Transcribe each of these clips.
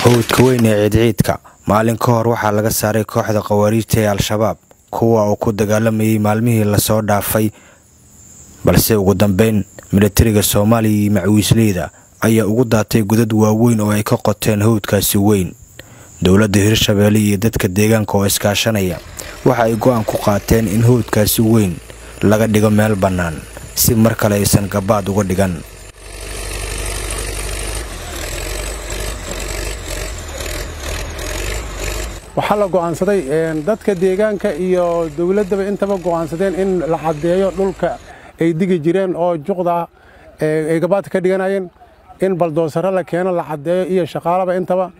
Howdka weyn ee Ciidciidka maalin ka hor waxaa laga saaray kooxda khawaariijta ee Al-Shabaab, kuwa oo ku dagaalamayay maalmihii lasoo dhaafay, balse ugu dambeyn militariga Soomaaliya iyo macawiisleyda ayaa ugu daatay godad waaweyn oo ay ka qoteen howdkaasi weyn. Dowladda Hirshabeelle iyo dadka deegaanka oo iskaashanaya waxa ay go'aan ku qaateen in howdkaasi weyn laga dhigo meel bannaan si mar kale aysan gabaad uga dhigan. Waxaa la go'aansaday dadka deegaanka iyo dowladdaba intaba go'aansadeen in la caddeeyo dhulka ay digi jireen oo juqda ay gabaadka ka dhiganayeen, in baldoosaro la keeno, la caddeeyo iyo shaqaalaba intaba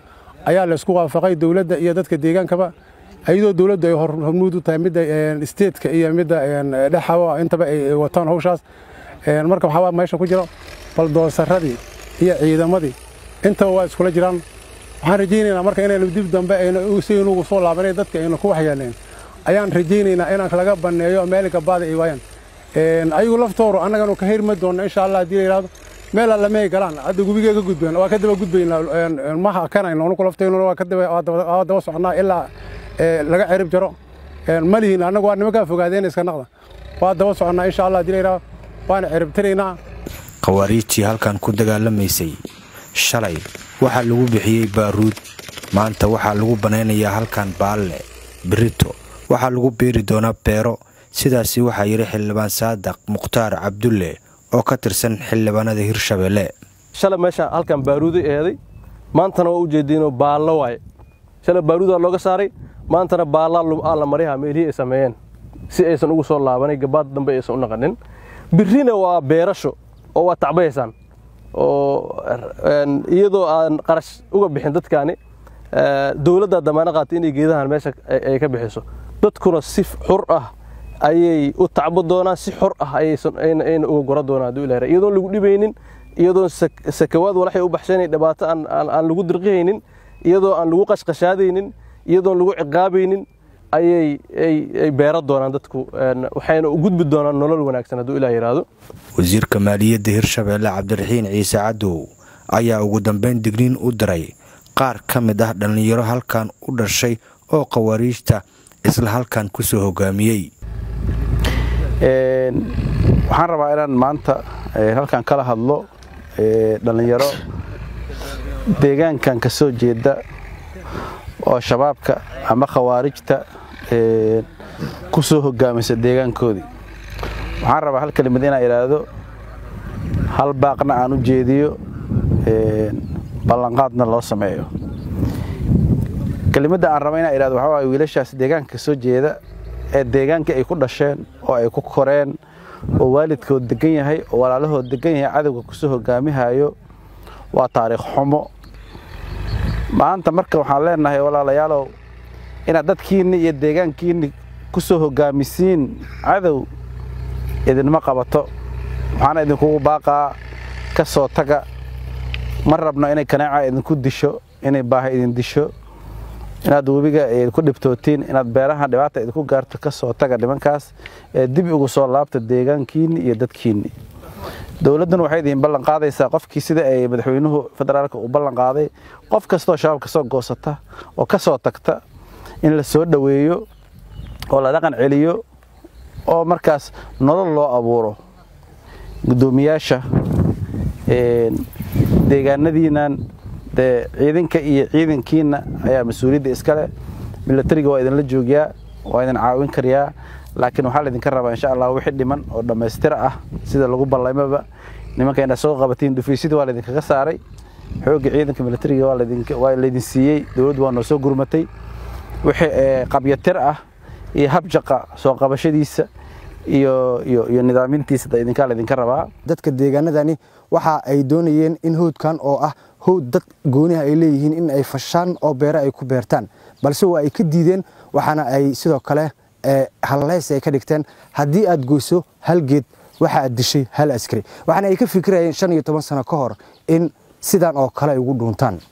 ayaa laysku waafaqay dowladda iyo dadka deegaankaba, iyadoo dowladdu ay hormuud u tahay midda steedka iyo midda dhexawa intaba ay wataan hawshaas. Marka waxaa meesha ku jiro baldoosaradii iyo ciidamadii intaba waa iskula jiraan. Waxaan rajaynaynaa marka inaynu dib dambe aynu si inugu soo laabanay dadka aynu ku waxyeelayn ayaan rajaynaynaa inaan laga banneeyo meel gabaada ay waayaan. Ayagu laftooru annaganu ka hirma doonno insha Allah haddii la yidhaahdo meel alla may galaan, hadda gubigee ka gudbeen waa ka daba gudbaynaa, ma hakanayno anugu lafteennuna waa ka daba soconnaa ilaa laga cirib jaro. Ma lihin annagu waa nimankaa fogaadeen iska naqda, waa daba soconnaa insha Allah haddii la yidhaahdo, waana ciribtiraynaa. Khawaariijtii halkan ku dagaalamaysay shalay waxaa lagu bixiyey baaruud, maanta waxaa lagu banaynayaa halkan baalle, berrito waxaa lagu beeri doonaa beero. Sidaasi waxaa yidhi Xildhibaan Saadaq Mukhtaar Cabdulle oo ka tirsan xildhibaanada Hirshabeelle. Shalay meesha halkan baaruuday eeday, maantana waa u jeediinoo baallo waaye. Shalay baaruudaa looga saaray, maantana baallaa la marihaa meelihii ay sameeyeen si aysan ugu soo laabanay, gabaad dambe aysan u naqanin. Birrina waa beerasho oo waa tacbayaysaan oo iyadoo aan qarash uga bixin dadkaani, dowladdaa damaano qaatay inay geedahan meesha ay ka bixiso. Dadkuna si xur ah ayay u tacbo doonaan, si xor ah ayayna uga gora doonaan hadduu Ilahay, iyadoon lagu dhibaynin, iyadoon sakawaad walaxay u baxshanay dhibaato aan lagu dirqihaynin, iyadoo aan lagu qashqashaadaynin, iyadoon lagu ciqaabaynin ayay ay beero doonaan dadku, waxayna u gudbi doonaan nolol wanaagsan hadduu Ilaah yidhaahdo. Wasiirka maaliyadda Hirshabeelle Cabdiraxiin Ciise Cadow ayaa ugu dambeyn digniin u diray qaar ka mid ah dhallinyaro halkan u dhashay oo khawaariijta isla halkan ku soo hogaamiyey. Waxaan rabaa inaan maanta halkan kala hadlo dhallinyaro deegaankan ka soo jeeda oo shabaabka ama khawaarijta ku soo hogaamisa deegaankoodii. Waxaan rabaa hal kelimad inaan idhaahdo, hal baaqna aan u jeediyo, ballanqaadna loo sameeyo. Kelimadda aan raba inaan idhahdo waxaa waaye wiilashaas deegaanka ka soo jeeda ee deegaanka ay ku dhasheen oo ay ku koreen oo waalidkood degan yahay oo walaalahood degan yahay cadowga kusoo hogaamihayo, waa taariikh xumo. Maanta marka waxaan leenahay walaalayaalow, inaad dadkiinni iyo deegaankiinni ku soo hogaamisiin cadow idinma qabato. Waxaana idinkugu baaqaa ka soo taga. Ma rabno inay kanaaca idinku disho, inay baaha idin disho, inaad webiga ku dhibtootiin, inaad beeraha dhibaata idinku gaarto. Ka soo taga nimankaas ee dib ugu soo laabta deegaankiinni iyo dadkiinni. Dowladduna waxay idin ballan qaadaysaa qofkii sida ay madaxweynuhu federaalka uu ballan qaaday, qof kastoo shabaab ka soo goosata oo ka soo tagta in la soo dhoweeyo oo la dhaqan celiyo oo markaas nolol loo abuuro. Guddoomiyaasha deegaanadiinan dee ciidanka iyo ciidankiina ayaa mas-uuliyadda iskale. Milatariga waa idinla joogiyaa, waa idin caawin karayaa, laakiin waxaa laydinka rabaa insha Allah wixii dhiman oo dhammaystir ah sida lagu ballamaba nimanka inaad soo qabatiin. Dhufaysyada waa laydinkaga saaray, xoogga ciidanka milatariga waa laydin siiyey, dowladdu waa noo soo gurmatay. Wixii qabyatir ah iyo habjaqa soo qabashadiisa iyo iyo iyo nidaamintiisa idinkaa laydinka rabaa. Dadka deegaanadani waxa ay doonayeen in howdkan oo ah howd dad gooniha ay leeyihiin in ay fashaan oo beero ay ku beertaan, balse waa ay ka diideen. Waxaana ay sidoo kale halleys ay ka dhigteen haddii aad goyso hal geed waxa aad dishay hal askari. Waxaana ay ka fikirayeen 15 sano ka hor in sidan oo kale ay ugu dhuuntaan.